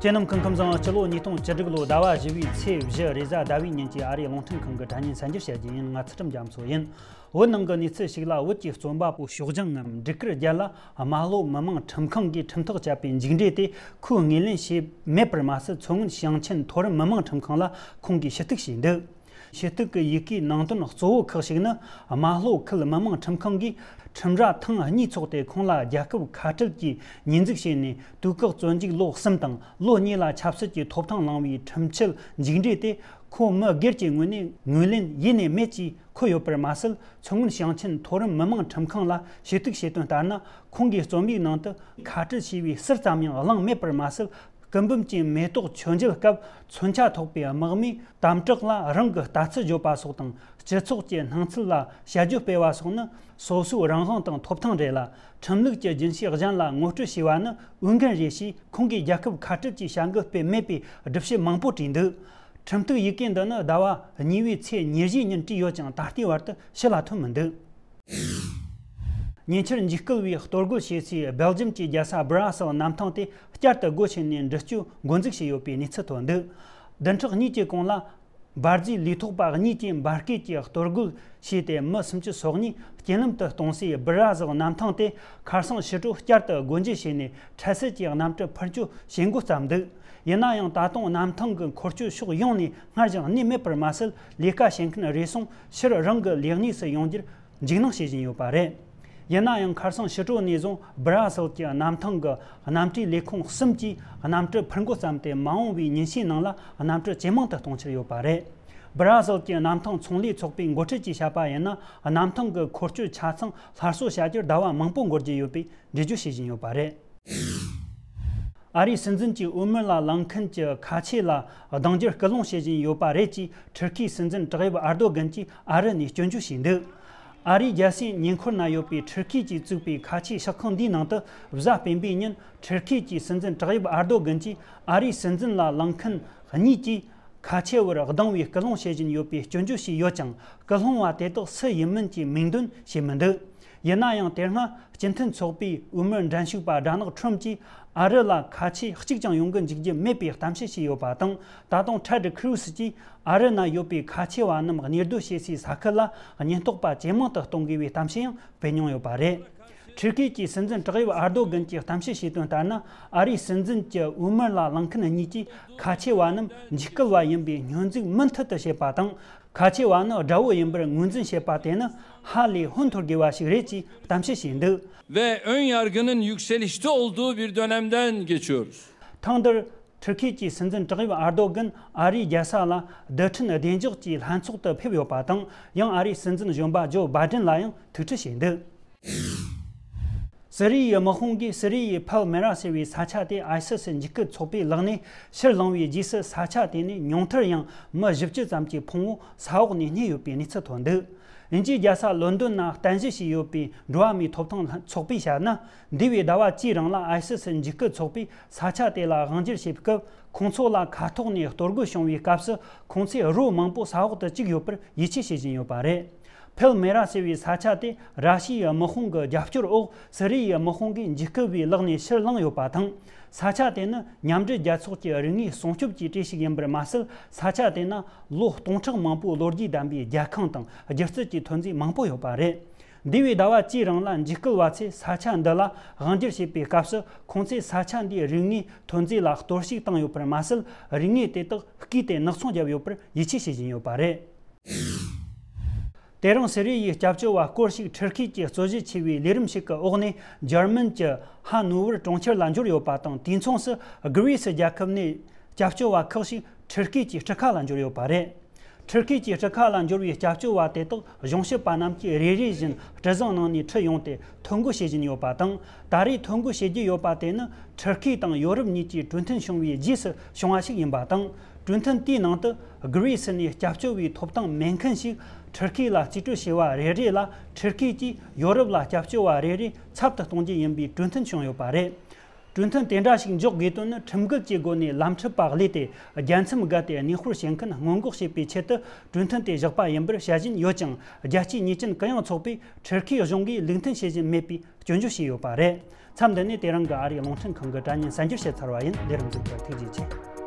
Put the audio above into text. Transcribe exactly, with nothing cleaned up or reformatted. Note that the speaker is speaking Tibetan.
ཁྱེད་རྣམས་སྐུ་ཁམས་བཟང་། སྤྱི་ལོ་ཉིས་སྟོང་བཅུ་དྲུག་ལོའི་ཟླ་བ་བཞི་པའི་ཚེས་བཞི་རེས་གཟའ་ཟླ་བའི་ཉིན་གྱི་ཨ་རིའི་རླུང་འཕྲིན་ཁང་གི་དྲ་བརྙན་གསར་འགྱུར་བཤད་རྒྱུ་ཡིན། ང་ཚུལ་ཁྲིམས་རྒྱ་མཚོ་ཡིན། བོད་ནང་གི་གནས་ཚུལ་ཞིག་ལ། བོད་ཀྱི་རྩོམ་པ་པོ་ཞོགས་ལྗང་ངམ་འབྲུག་དཀར་རྒྱལ་ལ་རྨ་ལྷོ་མི་དམངས་ཁྲིམས་ཁང་གིས་ཁྲིམས་ཐག་བཅད་པའི་མཇུག་འབྲས་དེ་ཁོས་ངོས་ལེན་བྱས་མེད་པར་མ་ཟད། མཚོ་སྔོན་ཞིང་ཆེན་མཐོ་རིམ་མི་དམངས་ཁྲིམས་ཁང་ལ་ཁོང་གིས་ཞུ་གཏུག་བྱས་འདུག་ཞུ་གཏུག་གི་ཡི་གེའི་ནང་དོན་གཙོ་བོ་ཁག་ཅིག་ནི། རྨ་ལྷོ་ཁུལ་མི་དམངས་ཁྲིམས་ཁང་གིས་ཁྲིམས་ར་ཐེངས་གཉིས་འཚོགས་ཏེ། ཁོང་ལ་རྒྱལ་ཁབ་ཁ་བྲལ་གྱི་ཉེས་འཛུགས་བྱས་ནས་དུས་བཀག་བཙོན་འཇུག་ལོ་གསུམ་དང་ལོ་གཉིས་ལ་ཆབ་སྲིད་ཀྱི་ཐོབ་ཐང་བླངས་པའི་ཁྲིམས་ཆད་མཇུག་འབྲས་དེ། ཁོ་མི་སྒེར་གྱི་ངོས་ནས་ངོས་ལེན་ཡེ་ནས་མེད་ཅེས་འཁོད་ཡོད་པར་མ་ཟད། མཚོ་སྔོན་ཞིང་ཆེན་མཐོ་རིམ་མི་དམངས་ཁྲིམས་ཁང་ལ་ཞུ་གཏུག་བྱས་དོན་ལྟར་ན། ཁོང་གིས་རྩོམ་ཡིག་ནང་དུ་ཁ་བྲལ་ཞེས་པའི་ཟུར་ཙམ་ཡང་བླངས་མེད་པར་མ་ཟད། སྐུ་འབུམ་གྱི་མེ་ཏོག་མཆོད་མཇལ་སྐབས་མཚོན་ཆ་ཐོགས་པའི་དམག་མིས་དམ་དྲག་ལ་རང་གི་ལྟ་ཚུལ་བརྗོད་པ་སོགས་དང་། སྤྱི་ཚོགས་ཀྱི་སྣང་ཚུལ་ལ་དཔྱད་བརྗོད་སྤེལ་བ་སོགས་ནི་སོ་སོའི་རང་དབང་དང་ཐོབ་ཐང་རེད་ལ། ཁྲིམས་ལུགས་ཀྱི་རྒྱུན་ཤེས་གཞན་ལ་ངོ་སྤྲོད་བྱས་པ་ནི་འོས་འགན་རེད་ཞེས། ཁོང་གིས་རྒྱལ་ཁབ་ཁ་བྲལ་གྱི་བྱ་འགུལ་སྤེལ་མེད་པའི་སྒྲུབ་བྱེད་མང་པོ་བྲིས་འདུག་ཁྲིམས་གཏུག་ཡི་གེ་འདི་ནི་ཟླ་བ་གཉིས་པའི་ཚེས་ཉེར་བཞིའི་ཉིན་བྲིས་ཡོད་ཀྱང་། ད་ལྟའི་བར་དུ་ཕྱི་ལ་ཐོན་མི་འདུག་ཉེ་ཆར་འཇིགས་སྐུལ་བས་གཏོར་རྒོལ་བྱས་སའི་སྦེལ་ཇམ་གྱི་རྒྱལ་ས་སྦི་ར་སེལ་གནམ་ཐང་དེ་བསྐྱར་དུ་སྒོ་ཕྱེ་ནས་འདྲི་གཅོད་འགོ་འཛུགས་བྱས་ཡོད་པའི་གནས་ཚུལ་ཐོན་འདུག་བདུན་ཕྲག་གཉིས་ཀྱི་གོང་ལ། འབར་རྫས་ལུས་ཐོག་པ་གཉིས་ཀྱིས་འབར་སྐད་ཀྱི་གཏོར་རྒོལ་བྱས་ཏེ། མི་སུམ་ཅུ་སོ་གཉིས་རྐྱེན་ལམ་དུ་གཏོང་སའི་སྦི་ར་སེལ་གནམ་ཐང་དེ་ཁ་སང་ཕྱི་དྲོ་བསྐྱར་དུ་སྒོ་འབྱེད་བྱས་ནས། འཕྲལ་སེལ་གྱི་གནམ་གྲུ་འཕུར་སྐྱོད་བྱེད་འགོ་བརྩམས་འདུག་ཡིན་ན་ཡང་། ད་དུང་གནམ་ཐང་གི་འཁོར་སྐྱོད་ཕྱོགས་ཡོངས་ནས་སྔར་བཞིན་གནས་མེད་པར་མ་ཟད། ལས་ཀ་བྱེད་མཁན་རེ་ཟུང་ཕྱིར་རང་གི་ལས་གནས་སུ་ཡོང་རྒྱུར་འཇིགས་སྣང་བྱེད་བཞིན་ཡོད་པ་རེད། ཡིན་ན་ཡང་། ཁ་སང་ཕྱི་དྲོ་ནས་བཟུང་སྦི་ར་སེལ་གྱི་གནམ་ཐང་གི་གནམ་གྲུའི་ལས་ཁུངས་གསུམ་གྱིས་གནམ་གྲུ་འཕུར་འགོ་བརྩམས་ཏེ། མ་འོངས་པའི་ཉིན་ཤས་ནང་ལ་གནམ་གྲུ་ཇེ་མང་དུ་གཏོང་ཕྱིར་ཡོད་པ་རེད། སྦི་ར་སེལ་གྱི་གནམ་ཐང་ཚོང་ལས་ཚོགས་པའི་འགོ་ཁྲིད་ཀྱིས་བཤད་པ་ཡིན་ན། གནམ་ཐང་གི་འཁོར་སྐྱོད་ཆ་ཚང་སླར་གསོ་བྱ་རྒྱུར་ཟླ་བ་མང་པོ་འགོར་གྱི་ཡོད་པའི་འགྲེལ་བརྗོད་བྱེད་བཞིན་ཡོད་པ་རེད། ཨ་རིའི་སྲིད་འཛིན་གྱི་བོད་མི་ལ་ལངས་མཁན་གྱི་ཁ་ཆེ་ལ་གདུང་རྒྱུར་སྐུལ་སློང་བྱེད་བཞིན་ཡོད་པ་རེད་ཅེས་ཐུར་ཁེའི་སྲིད་འཛིན་ཏྲ་ཡིབ་ཨར་རྡོ་གན་གྱིས་ཨ་རི་ནས་སྐྱོན་བརྗོད་བྱས་འདུག་ཨ་རིའི་རྒྱལ་སའི་ཉེ་འཁོར་ན་ཡོད་པའི་ཐུར་ཁེ་གྱིས་བཙུགས་པའི་ཁ་ཆེའི་ཤག་ཁང་འདིའི་ནང་དུ། གཟའ་སྤེན་པའི་ཉིན་ཐུར་ཁེ་གྱི་སྲིད་འཛིན་ཏྲ་ཡིབ་ཨར་རྡོ་གན་གྱིས་ཨ་རིའི་སྲིད་འཛིན་ལ་ལངས་མཁན་གཉིས་ཀྱིས་ཁ་ཆེ་བར་གདུང་བའི་སྐུལ་སློང་བྱེད་བཞིན་ཡོད་པའི་སྐྱོན་བརྗོད་བྱས་ཡོད་ཀྱང་། སྐུལ་སློང་བ་དེ་དག་སུ་ཡིན་མིན་གྱི་མིང་འདོན་བྱས་མི་འདུག་ཡིན་ན་ཡང་། དེ་སྔ་སྤྱི་མཐུན་ཚོགས་པའི་འོས་མི་འགྲན་ཞུགས་པ་སྦྲ་ནག་ཁྲོམ་གྱིས་ཨ་རི་ལ་ཁ་ཆེ་གཅིག་ཀྱང་ཡོང་གི་འཇུག་རྒྱུ་མེད་པའི་གཏམ་བཤད་བྱས་ཡོད་པ་དང་། ད་དུང་ཐེད་ཁྲུ་སི་ཀྱིས་ཨ་རི་ན་ཡོད་པའི་ཁ་ཆེ་བ་རྣམས་གནས་སྡོད་བྱེད་སའི་ས་ཁུལ་ལ་ཉེན་རྟོག་པ་ཇེ་མང་དུ་གཏོང་དགོས་པའི་གཏམ་བཤད་ཡང་སྤེལ་མྱོང་ཡོད་པ་རེད། ཐུར་ཁེ་གྱི་སྲིད་འཛིན་ཏྲ་ཡིབ་ཨར་རྡོ་གན་གྱིས་གཏམ་བཤད་བྱས་དོན་ལྟར་ན། ཨ་རིའི་སྲིད་འཛིན་གྱི་བོད་མི་ལ་ལངས་མཁན་གཉིས་ཀྱིས་ཁ་ཆེ་བ་རྣམས་འཇིགས་སྐུལ་བ་ཡིན་པའི་སྙོན་འཛུགས་མུ་མཐུད་དུ་བྱེད་པ་དང་། ཁ་ཆེ་བ་ནི་དགྲ་བོ་ཡིན་པར་ངོས་འཛིན་བྱེད་པ་དེ་ནི་ཧ་ལས་ཧོན་འཐོར་དགོས་པ་ཞིག་རེད་ཅེས་གཏམ་བཤད་བྱས་འདུག Ve ön yargının yükselişte olduğu bir dönemden geçiyoruz. ཐེངས་འདིར་ཐུར་ཁེ་གྱི་སྲིད་འཛིན་ཏྲ་ཡིབ་ཨར་རྡོ་གན་ཨ་རིའི་རྒྱལ་ས་ལ་རྡུལ་ཕྲན་བདེ་འཇགས་ཀྱི་ལྷན་ཚོགས་སུ་ཕེབས་ཡོད་པ་དང་། ཡང་ཨ་རིའི་སྲིད་འཛིན་གཞོན་པ་ཇོ་བྷའི་ཏིན་ལ་ཡང་ཐུག་འཕྲད་བྱས་འདུག་སི་རི་ཡའི་དམག་དཔུང་གིས་སི་རི་ཡའི་ཕལ་མེ་ར་ཟེར་བའི་ས་ཆ་དེ་ཨའི་སི་སི་འཇིགས་སྐུལ་ཚོགས་པའི་ལག་ནས་ཕྱིར་བླངས་པའི་རྗེས་སུ། ས་ཆ་དེ་ནས་ཉུང་མཐར་ཡང་མི་བཞི་བཅུ་ཙམ་གྱི་ཕུང་པོ་ས་འོག་ནས་རྙེད་ཡོད་པའི་གནས་ཚུལ་ཐོན་འདུག་དབྱིན་ཇིའི་རྒྱལ་ས་ལོན་ཌོན་ན་རྟེན་གཞི་བྱས་ཡོད་པའི་འགྲོ་བ་མིའི་ཐོབ་ཐང་ཚོགས་པས་བཤད་ན། འདས་པའི་ཟླ་བ་བཅུའི་རིང་ལ་ཨའི་སི་སི་འཇིགས་སྐུལ་ཚོགས་པས་ས་ཆ་དེ་ལ་དབང་སྒྱུར་བྱེད་སྐབས། ཁོང་ཚོ་ལ་མཁའ་ཐོག་ནས་གཏོར་རྒོལ་བྱུང་བའི་སྐབས་སུ། ཁོང་ཚོས་རོ་མང་པོ་ས་འོག་ཏུ་བཅུག་ཡོད་པར་ཡིད་ཆེས་བྱེད་བཞིན་ཡོད་པ་རེད། ཕེལ་མེ་ར་ཟེར་བའི་ས་ཆ་དེ་ར་ཤི་ཡའི་དམག་དཔུང་གི་རྒྱབ་སྐྱོར་འོག་སི་རི་ཡའི་དམག་དཔུང་གིས་འཇིགས་སྐུལ་བའི་ལག་ནས་ཕྱིར་བླངས་ཡོད་པ་དང་། ས་ཆ་དེ་ནི་མཉམ་འབྲེལ་རྒྱལ་ཚོགས་ཀྱི་རིག་དངོས་སྲུང་སྐྱོབ་ཀྱི་གྲས་ཤིག་ཡིན་པར་མ་ཟད། ས་ཆ་དེ་ན་ལོ་སྟོང་ཕྲག་མང་པོའི་ལོ་རྒྱུས་ལྡན་པའི་རྒྱལ་ཁང་དང་སྒྱུ་རྩལ་གྱི་ཐོན་རྫས་མང་པོ་ཡོད་པ་རེད། འདས་པའི་ཟླ་བ་བཅུའི་རིང་ལ་འཇིགས་སྐུལ་བ་ཚོས་ས་ཆ་འདི་ལ་དབང་སྒྱུར་བྱེད་པའི་སྐབས་སུ། ཁོང་ཚོས་ས་ཆ་འདིའི་རིག་དངོས་ཐོན་རྫས་ལ་གཏོར་བཤིག་བཏང་ཡོད་པར་མ་ཟད། རིག་དངོས་དེ་དག་བརྐུས་ཏེ་ནག་ཚོང་བརྒྱབ་ཡོད་པར་ཡིད་ཆེས་བྱེད་བཞིན་ཡོད་པ་རེད། དེ་རིང་སི་རི་ཡའི་སྐྱབས་བཅོལ་བ་སྐོར་ཞིག་ཐུར་ཁེ་གྱི་རྩོད་གཞི་ཆེ་བའི་ལས་རིམ་ཞིག་གི་འོག་ནས་འཇར་མན་གྱི་ཧ་ནོ་ཝར་གྲོང་ཁྱེར་ལ་འབྱོར་ཡོད་པ་དང་། དུས་མཚུངས་སུ་གྷི་རི་སི་རྒྱལ་ཁབ་ནས་སྐྱབས་བཅོལ་བ་ཁག་ཅིག་ཐུར་ཁེ་གྱི་སྤྲུལ་ཁང་ལ་འབྱོར་ཡོད་པ་རེད། ཐུར་ཁེ་གྱི་སྤྲུལ་ཁང་ལ་འབྱོར་བའི་སྐྱབས་བཅོལ་བ་དེ་དག་གཞུང་ཞབས་པ་རྣམས་ཀྱིས་རེ་རེ་བཞིན་སྤྲུལ་བཟང་ནང་ནས་ཁྲིད་ཡོང་སྟེ་ཐོ་འགོད་བྱེད་བཞིན་ཡོད་པ་དང་། ད་རེས་ཐོ་འགོད་བྱེད་ཀྱི་ཡོད་པ་དེ་ནི་ཐུར་ཁེ་དང་ཡོ་རོབ་གཉིས་ཀྱི་གྲོས་མཐུན་བྱུང་བའི་རྗེས་སུ་བྱུང་བ་ཞིག་ཡིན་པ་དང་། གྲོས་མཐུན་དེའི་ནང་དུ་གྷི་རི་སི་ནས་སྐྱབས་བཅོལ་བའི་ཐོབ་ཐང་མེད་མཁན་ཞིག་ཐུར་ཁེ་ལ་རྩིས་སྤྲོད་བྱས་པ་རེ་རེ་ལ་ཐུར་ཁེ་གྱིས་ཡོ་རོབ་ལ་སྐྱབས་བཅོལ་བ་རེ་རེ་ཚབ་ཏུ་གཏོང་རྒྱུ་ཡིན་པའི་གྲོས་མཐུན་བྱུང་ཡོད་པ་རེད། གྲོས་མཐུན་དེ་འདྲ་ཞིག་འཇོག་དགོས་དོན་ནི། ཁྲིམས་འགལ་གྱི་སྒོ་ནས་ལམ་འཁྲུག་པ་གླས་ཏེ། རྒྱལ་མཚམས་བརྒལ་ཏེ་གནས་སྤོར་བྱེད་མཁན་སྔོན་འགོག་བྱེད་པའི་ཆེད་དུ་གྲོས་མཐུན་དེ་བཞག་པ་ཡིན་པར་བཤད་བཞིན་ཡོད་ཀྱང་། རྒྱལ་སྤྱིའི་ཉེས་ཅན་གུ་ཡངས་ཚོགས་པས་ཐུར་ཁེའི་གཞུང་གིས་ལུགས་མཐུན་བྱེད་བཞིན་མེད་པའི་སྐྱོན་བརྗོད་བྱས་ཡོད་པ་རེད། མཚམས་འདི་ནས་དེ་རིང་གི་ཨ་རིའི་རླུང་འཕྲིན་ཁང་གི་དྲ་བརྙན་གསན་རྒྱོབ་བྱས་ཚར་བ་ཡིན། འདིར་འཛུལ་རྒྱུར་ཐུགས་རྗེ་ཆེ།